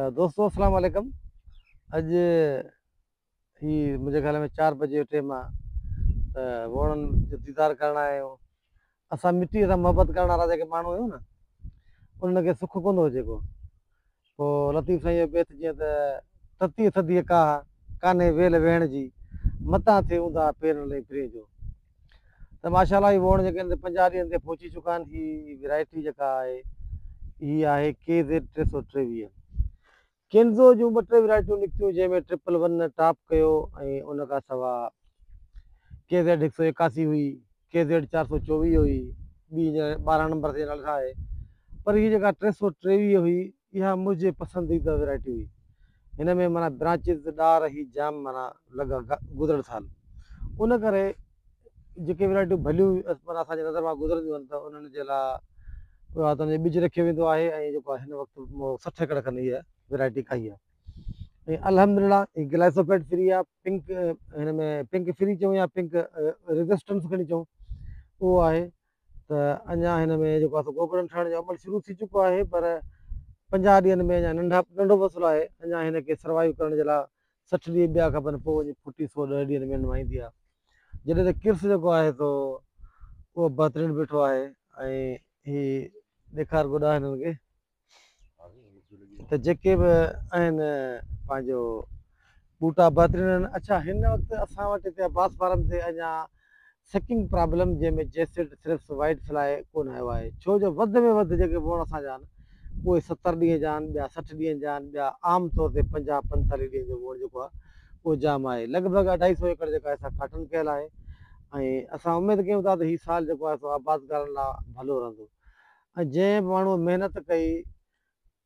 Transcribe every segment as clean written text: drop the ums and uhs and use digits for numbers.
ته دوستو اسلام عليڪم اڄ هي منهنجي خيال ۾ چار بجي جو ٽيم آ ته ووڻن جو ديدار ڪرڻ آيا آهيون اسان مٽي سان محبت ڪرڻ وارا جيڪي ماڻهو آهيون نه انهن کي سک ڪونه ٿو اچي ڪو پوء لطيف سائين جو بيت جيئن ته تتيء ٿڌيء ڪاهه ڪانهي ويل ويهڻ جي متان ٿئي اونداهه پير نه لئين پرينء جو ته ماشاء الله هي ووڻ جيڪي آهن 50 ڏينهن تي پهچي چڪا آهن هي ورائٽي جيڪا آهي هي آهي ڪي زيڊ 323 ڪينزو جون ٻه ٽي ورائٽيون نڪتيون جنهن ۾ ٽرپل ون ٽاپ ڪيو ۽ ان کان سوا ڪي زيڊ 181 هئي، ڪي زيڊ 424 هئي، ٻي هينئر 12 نمبر جي نالي سان آهي پر هي جيڪا 323 هئي اها منهنجي پسنديده ورائٽي هئي. هن ۾ معنيٰ برانچز ڏار هي جام معنيٰ لڳا گذريل سال ان ڪري جيڪي ورائٽيون ڀليون معنيٰ اسان جي نظر مان گذرنديون آهن ته انهن جي لاء اها ته ٻج رکيو ويندو آهي ۽ جيڪو آهي هن وقت 60 ايڪڙ کن هيء ورائٽي ڪائي آهي ۽ الحمد لله هي گلائسوفيٽ فري آهي پنڪ هن ۾ پنڪ فري چئون يا پنڪ ريزسٽنس کڻي چئون اهو آهي ته اڃا هن ۾ جيڪو آهي سو گوگڙن ٺهڻ جو عمل شروع ٿي چڪو آهي پر 50 ڏينهن ۾ اڃا ننڍا ننڍو فصل آهي اڃا هن کي سروائيو ڪرڻ جي لاء 60 ڏينهن ٻيا کپن پوء وڃي ڦٽي 110 ڏينهن ۾ نمائيندي آهي جڏهن ته ڪرس جيڪو آهي سو اهو بهترين بيٺو آهي ۽ هي ڏيکار گڏا هنن کي ته جيڪي به آهن پنهنجو ٻوٽا بهترين آهن اڇا هن وقت اسان وٽ هتي عباس فارم تي اڃا سڪنگ پرابلم جنهن ۾ جيسڊ، ٿرپس، وائيٽ فلاء ڪونه آيو آهي ڇو جو وڌ ۾ وڌ جيڪي ووڻ اسان جا آهن اهي 70 ڏينهن جا آهن ٻيا 60 ڏينهن جا آهن ٻيا عام طور تي 50 45 ڏينهن جو ووڻ جيڪو آهي اهو جام آهي لڳ ڀڳ اڍائي سو ايڪڙ جيڪا آهي سا ڪاٽن ڪيل آهي ۽ اسان اميد ڪيون ٿا ته هي سال جيڪو آهي سو آبادگارن لاء ڀلو رهندو ۽ جنهن به ماڻهوء محنت ڪئي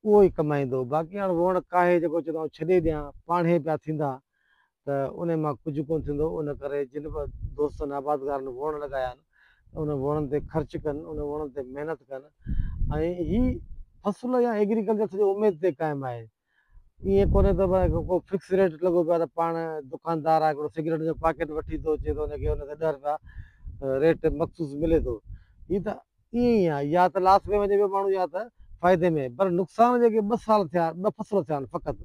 اهو ئي ڪمائيندو باقي هاڻ ووڻ ڪاهي جيڪو چوندو آئون ڇڏي ڏيان پاڻهي پيا ٿيندا ته انهي مان ڪجهه ڪونه ٿيندو ان ڪري جن به دوستن آبادگارن ووڻ لڳايا آهن ته انهن ووڻن تي خرچ ڪن انهن ووڻن تي محنت ڪن ۽ هي فصل يا ايگريڪلچر سڄو اميد تي قائم آهي ائين ڪونهي ته ڀائي ڪو فڪس ريٽ لڳو پيو آهي ته پاڻ دڪاندار آهي هڪڙو سگريٽ جو پاڪيٽ وٺي ٿو اچي ته ان کي ان تي 10 رپيا ريٽ مخصوص ملي ٿو هي ته ائين ئي آهي يا ته لاس ۾ وڃي پيو ماڻهو يا ته فائدي ۾ پر نقصان جيڪي ٻه سال ٿيا ٻه فصل ٿيا آهن فقط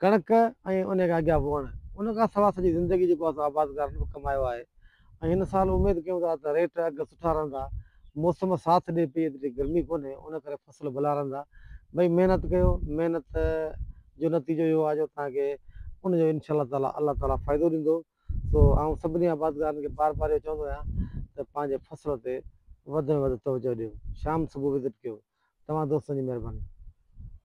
ڪڻڪ ۽ ان کان اڳيان ووڻ ان کان سوا سڄي زندگي جيڪو آهي سو آبادگارن به ڪمايو آهي ۽ هن سال اميد ڪيون ٿا ته ريٽ اگهه سٺا رهندا موسم ساٿ ڏي پئي ايتري گرمي ڪونهي ان ڪري فصل ڀلا رهندا ڀئي محنت ڪيو محنت جو نتيجو اهو آهي جو توهان کي ان جو انشاء الله تعالي الله تعالي فائدو ڏيندو. سو آئون سڀني آبادگارن کي بار بار اهو چوندو آهيان ته پنهنجي فصل تي وڌ ۾ وڌ توجهه ڏيو. شام صبح وزٽ ڪيو. توهان دوستن جي مهرباني.